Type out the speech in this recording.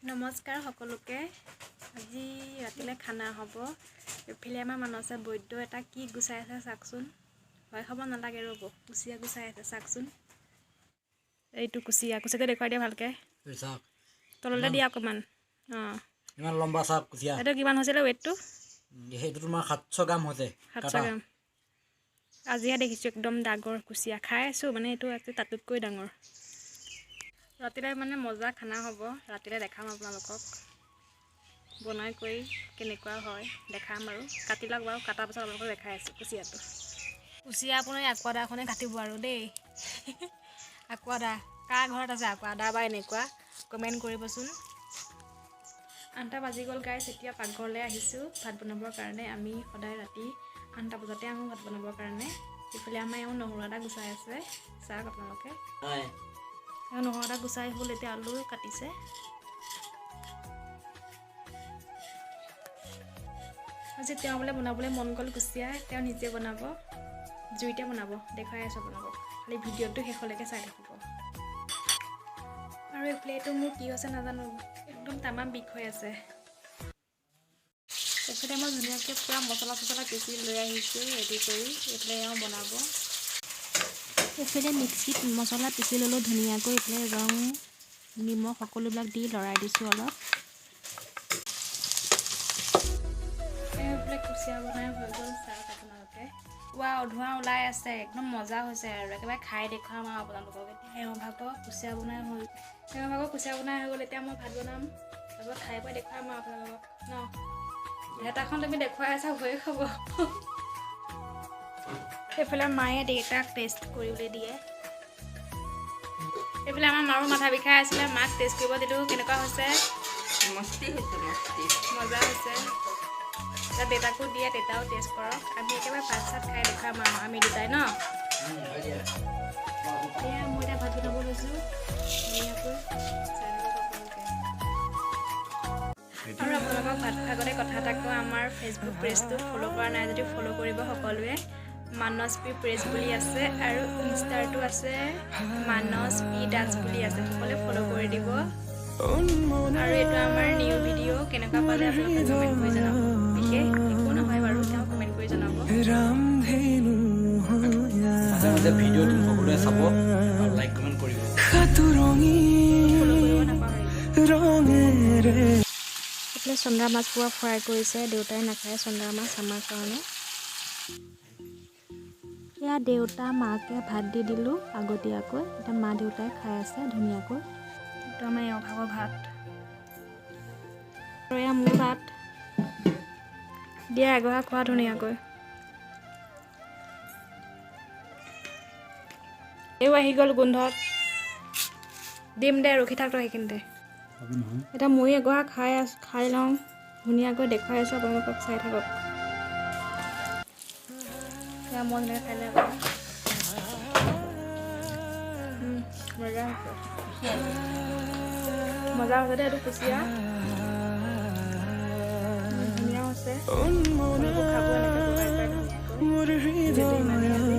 নমস্কাৰ সকলোকে। আজি ৰাতিলৈ খানা হ'ব। এইফালে আমাৰ মানসে বৈদ্য এটা কি গুচাই আছে চাওকচোন। ভয় খাব নালাগে, ৰ'ব, কুচিয়া গুচাই আছে চাওকচোন। এইটো কুচিয়া, কুচিয়াটো দেখুৱাই দিয়া ভালকৈ, তললৈ দিয়া অকণমান। অঁ, ইমান লম্বা চাওক কুচিয়া। এইটো কিমান হৈছিলে ৱেইটটো? সেইটো তোমাৰ 700 গ্ৰাম হৈছে। 700 গ্ৰাম। আজিহে দেখিছোঁ একদম ডাঙৰ কুচিয়া খাই আছোঁ, মানে এইটো আজি তাতোতকৈ ডাঙৰ। ৰাতিলৈ মানে মজা খানা হ'ব, ৰাতিলৈ দেখাম আপোনালোকক বনাই কৰি কেনেকুৱা হয় দেখাম। আৰু কাটি লওক বাৰু, কটাৰ পাছত আপোনালোকক দেখাই আছোঁ কুচিয়াটো। কুচিয়া আপোনাৰ আকোৱাদাখনে কাটিব আৰু দেই। আকোৱাদা কাৰ ঘৰত আছে আকোৱাদা বা এনেকুৱা কমেণ্ট কৰিবচোন। 8টা বাজি গ'ল গাইছ, এতিয়া পাকঘৰলৈ আহিছোঁ ভাত বনাবৰ কাৰণে। আমি সদায় ৰাতি 8টা বজাতে আহোঁ ভাত বনাবৰ কাৰণে। ইফালে আমাৰ এওঁ নহৰু এটা গুচাই আছে, চাওক আপোনালোকে। এওঁ নহৰু এটা গুচাই হ'ল, এতিয়া আলু কাটিছে। আজি তেওঁ বোলে বনাবলৈ মন গ'ল কুচিয়া, তেওঁ নিজে বনাব, জুইতে বনাব, দেখুৱাই আছোঁ আপোনালোকক। খালি ভিডিঅ'টো শেষলৈকে চাই থাকিব। আৰু এইফালে এইটো মোৰ কি হৈছে নাজানো, একদম তামাম বিষ হৈ আছে। এইফালে মই ধুনীয়াকৈ পূৰা মছলা চছলা পিচি লৈ আহিছোঁ ৰেডি কৰি। এইফালে এওঁ বনাব। এইফালে মিক্সিত মছলা পিচি ল'লোঁ ধুনীয়াকৈ। এইফালে ৰং নিমখ সকলোবিলাক দি লৰাই দিছোঁ অলপ। এইফালে কুচিয়া বনাই হৈ গ'ল, চাওক আপোনালোকে। ৱাও, ধোঁৱা ওলাই আছে, একদম মজা হৈছে আৰু। একেবাৰে খাই দেখুৱাম আৰু আপোনালোকক। এতিয়া এওঁ ভাগৰ কুচিয়া বনাই হ'ল, এওঁ ভাগৰ কুচিয়া বনাই হৈ গ'ল। এতিয়া মই ভাত বনাম, তাৰপিছত খাই বৈ দেখুৱাম আৰু আপোনালোকক ন। হেতাখন তুমি দেখুৱাই আছা, ভয়ে খাব। এইফালে মায়ে দেউতাক টেষ্ট কৰিবলৈ দিয়ে। এইফালে আমাৰ মাৰো মাথা বিষাই আছিলে, মাক টেষ্ট কৰিব দিলোঁ, কেনেকুৱা হৈছে। মস্তি হৈছে, মস্তি মজা হৈছে। এতিয়া দেউতাকো দিয়ে, দেউতাও টেষ্ট কৰক। আমি একেবাৰে ভাত চাত খাই দেখুৱাম আৰু আমি দুটাই ন। এয়া মই এতিয়া ভাত বনাব লৈছোঁ ধুনীয়াকৈ, চাই থাকক আপোনালোকে। আৰু আপোনালোকক ভাত খোৱাৰ আগতে কথা এটা কওঁ, আমাৰ ফেচবুক পেজটো ফ'ল' কৰা নাই যদি ফ'ল' কৰিব সকলোৱে। মানস পি পেজ বুলি আছে, আৰু ইনষ্টাৰটো আছে মানস পি দাস বুলি আছে, সকলোৱে ফ'ল' কৰি দিব। আৰু এইটো আমাৰ নিউ ভিডিঅ', কেনেকুৱা পালে আপোনালোকে কমেণ্ট কৰি জনাব। বিশেষ একো নহয় বাৰু, তেওঁ কমেণ্ট কৰি জনাব। মাজে মাজে ভিডিঅ' দিম, সকলোৱে চাব আৰু লাইক কমেণ্ট কৰিব। ফ'ল' কৰিব নাপাহৰিব। এইফালে চন্দা মাছ পুৰা ফ্ৰাই কৰিছে, দেউতাই নাখায় চন্দা মাছ, আমাৰ কাৰণে। এয়া দেউতা মাকে ভাত দি দিলোঁ আগতীয়াকৈ, এতিয়া মা দেউতাই খাই আছে ধুনীয়াকৈ। এইটো আমাৰ এওঁ ভাগৰ ভাত আৰু এয়া মোৰ ভাত। দিয়া এগহা খোৱা ধুনীয়াকৈ। এইও আহি গ'ল গোন্ধত, দিম দে, ৰখি থাক তই সেইখিনিতে। এতিয়া ময়ো এগহা খাই আছোঁ, খাই লওঁ ধুনীয়াকৈ, দেখুৱাই আছোঁ আপোনালোকক, চাই থাকক। এয়া মই ধুনীয়াকৈ খাই লওঁ। মজা হৈছে, মজা হৈছে দেই। এইটো কুচিয়া ধুনীয়া হৈছে, খাব এনেকৈ বনাই পেলাই ধুনীয়াকৈ। ভিডিঅ'টো ইমানেই আজি।